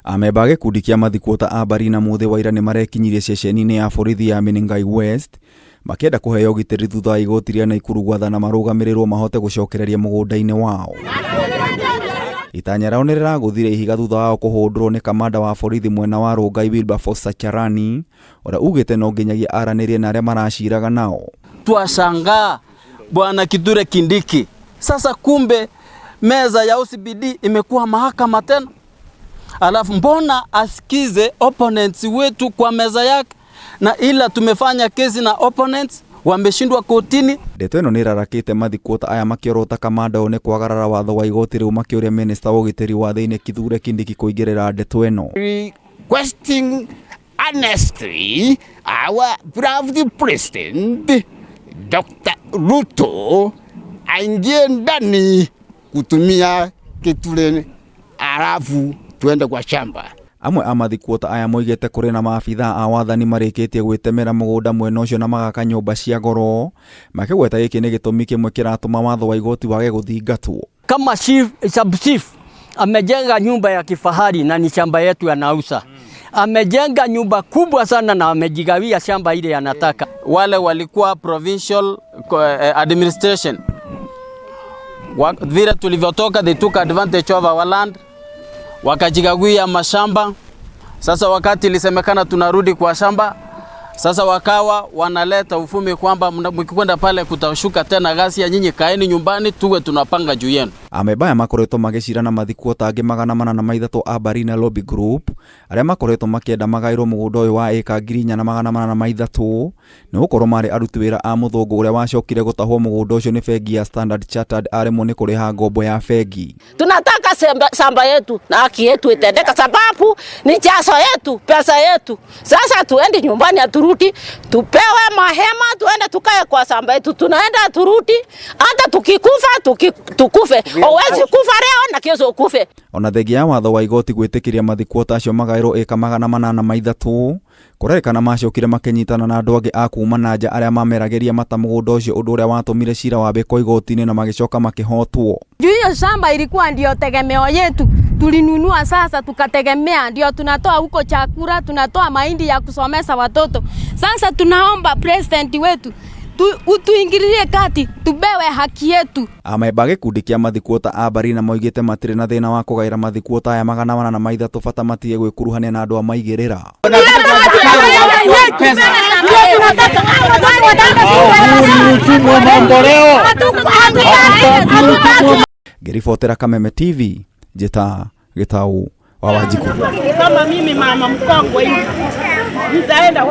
Amemba a gĩkundi kĩa mathikuota a Barina mũthĩ wa ira nĩmarekinyirie ceceni-inĩ ya borithi ya Menengai West makĩenda kũheo ũgitĩri thutha wa igoti rĩa Naikuru gwathana marũgamĩrĩrwo mahote gũcokereria mũgũnda-inĩ wao. Itanya rĩao nĩrĩragũthire ihiga thutha wao kũhũndũrwo nĩ kamanda wa borithi mwena wa Rongai Wilberforce Sacharani ũrĩa ugĩte no nginyagia aranĩrie na arĩa maraciraga nao. Twashangaa Bwana Kithure Kindiki, sasa kumbe meza ya OCPD imekuwa mahakama tena. Alafu mbona asikize opponents wetu kwa meza yake, na ila tumefanya kesi na opponents wameshindwa kotini. Ndeto ĩno nĩĩrarakĩte mathikuota aya makĩorota kamanda ũyũ nĩ kwagarara watho wa igoti rĩu makĩũria minista wa ũgitĩri wa thĩinĩ Kithure Kindiki kũingĩrĩra ndeto ĩno. Requesting honestly our beloved president Dr. Ruto aingie ndani kutumia Kithure alafu tuende kwa shamba. Amwe a mathikuota aya moigĩte kũrĩ na maabithaa a wathani marĩkĩtie gwĩtemera mũgũnda mwena ũcio na magaka nyũmba cia goro, makĩgweta gĩkĩ nĩ gĩtũmi kĩmwe kĩratũma watho wa igoti wage gũthingatwo. Kama chief, sub chief amejenga nyumba ya kifahari na ni shamba yetu anauza. Amejenga nyumba kubwa sana na amejigawia shamba ile anataka. Wale walikuwa provincial administration vile tulivyotoka, they took advantage of our land, wakajigawia mashamba. Sasa wakati ilisemekana tunarudi kwa shamba, sasa wakawa wanaleta ufumi kwamba mkikwenda pale kutashuka tena ghasia, nyinyi kaeni nyumbani, tuwe tunapanga juu yenu. Amemba aya makoretwo magĩcira na mathikuota angĩ 403 a Barina Lobby Group arĩa makoretwo makĩenda magaĩrwo mũgũnda ũyũ wa ĩka 4,803 nĩ gũkorwo marĩ aruti wĩra a mũthũngũ ũrĩa wacokire gũtahwo mũgũnda ũcio nĩ bengi ya Standard Chartered aremwo nĩ kũrĩha ngombo ya bengi. Tunataka shamba yetu na haki yetu itendeka, sababu ni jasho yetu, pesa yetu. Sasa tuende nyumbani aturudi, tupewe mahema, tuende tukae kwa shamba yetu. Tunaenda aturudi, hata tukikufa tukufe. Huwezi kufa leo na kesho ukufe. Ona thengia ya watho wa igoti gwĩtĩkĩria mathikuota acio magaĩrwo ĩka 803 kũrerĩkana macokire makĩnyitana na andũ angĩ a kuma na nja arĩa mameragĩria mata mũgũnda ũcio ũndũ ũrĩa watũmire cira wambĩkwo igoti-inĩ na magĩcoka makĩhotwo. Juu hiyo shamba ilikuwa ndio tegemeo yetu, tulinunua sasa tukategemea, ndio tunatoa huko chakula, tunatoa mahindi ya kusomesa watoto. Sasa tunaomba president wetu utuingililie kati, tubewe haki yetu. Amemba a gĩkundi kĩa mathikuota a Barina moigĩte matirĩ na thĩna wa kũgaĩra mathikuota aya 403 bata matige gwĩkuruhania na andũ a maigĩrĩra. Ngĩribotera Kameme TV njĩta Gĩtaũ wa Wanjikũ. Kama mimi mama mkongwe hivi nitaenda.